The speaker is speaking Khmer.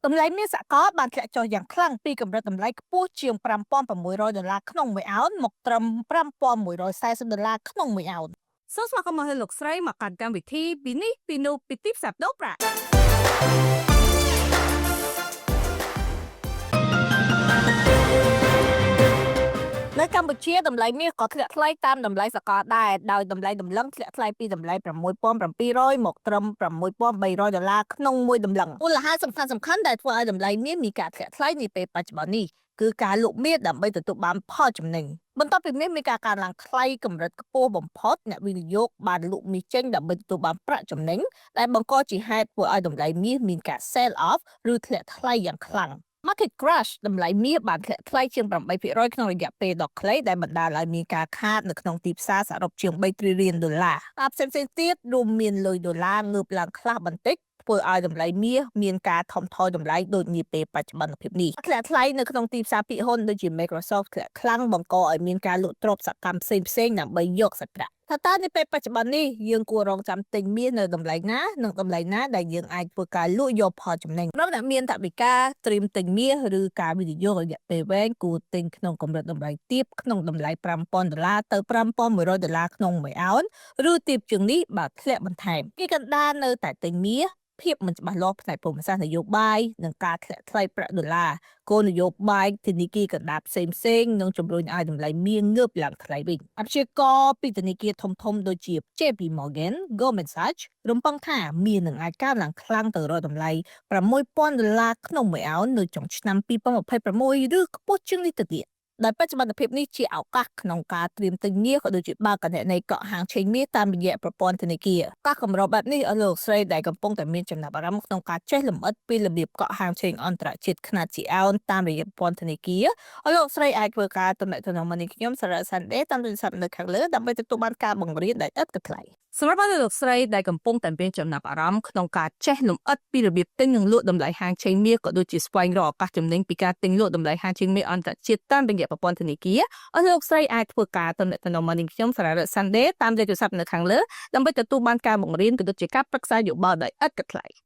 តម្លៃមាសសកលបានធ្លាក់ចុះយ៉ាងខ្លាំងពីកម្រិតតម្លៃខ្ពស់ជាង5600ដុល្លារក្នុងមួយអោនមកត្រឹម5140ដុល្លារក្នុងមួយអោនសូមស្វាគមន៍មកលោកស្រីមកកាន់កម្មវិធីពីនេះពីនោះពីទីផ្សារដូរប្រាក់ នៅកម្ពុជាតម្លៃមាសក៏ធ្លាក់ថ្លៃតាមតម្លៃសកលដែរដោយតម្លៃតម្លឹងធ្លាក់ថ្លៃពីតម្លៃ6700មកត្រឹម6300ដុល្លារក្នុងមួយតម្លឹងមូលហេតុសំខាន់សំខាន់ដែលធ្វើឲ្យតម្លៃមាសមានការធ្លាក់ថ្លៃនាពេលបច្ចុប្បន្ននេះគឺការលក់មាសដើម្បីទទួលបានផលចំណេញបន្ទាប់ពីមាសមានការកើនឡើងថ្លៃកម្រិតខ្ពស់បំផុតអ្នកវិនិយោគបានលក់មាសចេញដើម្បីទទួលបានប្រាក់ចំណេញដែលបង្កជាហេតុធ្វើឲ្យតម្លៃមាសមានការ sell off ឬធ្លាក់ថ្លៃយ៉ាងខ្លាំង Market crash តម្លៃមាសបានធ្លាក់ថ្លៃជាង8%ក្នុងរយៈពេលដ៏ខ្លីដែលបណ្ដាលឲ្យមានការខាតនៅក្នុងទីផ្សារសរុបជាង3 trillion ដុល្លារអាផ្សេងៗទៀតរួមមានលុយដុល្លារងើបឡើងខ្លះបន្តិចធ្វើឲ្យតម្លៃមាសមានការថមថយតម្លៃដូចនាពេលបច្ចុប្បន្នភាពនេះធ្លាក់ថ្លៃនៅក្នុងទីផ្សារភាគហ៊ុនដូចជា Microsoft ធ្លាក់ខ្លាំងបង្កឲ្យមានការលក់ទ្រព្យសកម្មផ្សេងៗដើម្បីយកសាច់ប្រាក់ថាតើនៅពេលបច្ចុប្បន្ននេះយើងគួររងចាំទិញមាសនៅតម្លៃណានិងតម្លៃណាដែលយើងអាចធ្វើការលក់យកផលចំណេញសម្រាប់អ្នកមានថវិកាត្រៀមទិញមាសឬការវិនិយោគរយៈពេលវែងគួរទិញក្នុងកម្រិតតម្លៃទាបក្នុងតម្លៃ5000ដុល្លារទៅ5100ដុល្លារក្នុងមួយអោនឬទាបជាងនេះបើធ្លាក់បន្ថែមគេកណ្ដាលនៅតែទិញមាសភាពមិនច្បាស់លាស់ផ្នែកភូមិសាស្ត្រនយោបាយនិងការធ្លាក់ថ្លៃប្រាក់ដុល្លារគោលនយោបាយធនាគារកណ្ដាលផ្សេងផ្សេងៗនឹងជំរុញឲ្យតម្លៃមាសងើបឡើងថ្លៃវិញអព្យាករណ៍ពីធនាគារធំៗដូចជា JP Morgan, Goldman Sachs រំពឹងថាមាសនឹងអាចកើនឡើងខ្លាំងទៅរកតម្លៃ6000ដុល្លារក្នុងមួយអោននៅចុងឆ្នាំ2026ឬខ្ពស់ជាងនេះទៅទៀតដោយបច្ចុប្បន្នភាពនេះជាឱកាសក្នុងការត្រៀមទិញមាសក៏ដូចជាបើកគណនីកក់ហាងឆេងមាសតាមរយៈប្រព័ន្ធធនាគារការកម្របែបនេះឲ្យលោកស្រីដែលកំពុងតែមានចំណាប់អារម្មណ៍ក្នុងការចេះលម្អិតពីរបៀបកក់ហាងឆេងអន្តរជាតិខ្នាតជាអោនតាមរយៈប្រព័ន្ធធនាគារឲ្យលោកស្រីអាចធ្វើការទំនាក់ទំនងមកនេះខ្ញុំសារ៉ាសាន់ដេតាមទូរស័ព្ទនៅខាងលើដើម្បីទទួលបានការបង្រៀនដែលឥតគិតថ្លៃសម្រាប់លោកស្រីដែលកំពុងតែមានចំណាប់អារម្មណ៍ក្នុងការចេះលម្អិតពីរបៀបទិញនិងលក់តម្លៃហាងឆេងមាសក៏ដូចជាស្វែងរកឱកាសចំណេញពីការទិញលក់តម្លៃហាងឆេងមាសអន្តរជាតិតាមរយៈប្រព័ន្ធធនាគារឲ្យលោកស្រីអាចធ្វើការទំនាក់ទំនងមកនាងខ្ញុំសារ៉ាសាន់ដេតាមលេខទូរស័ព្ទនៅខាងលើដើម្បីទទួលបានការបង្រៀនក៏ដូចជាការប្រឹក្សាយោបល់ដោយឥតគិតថ្លៃ។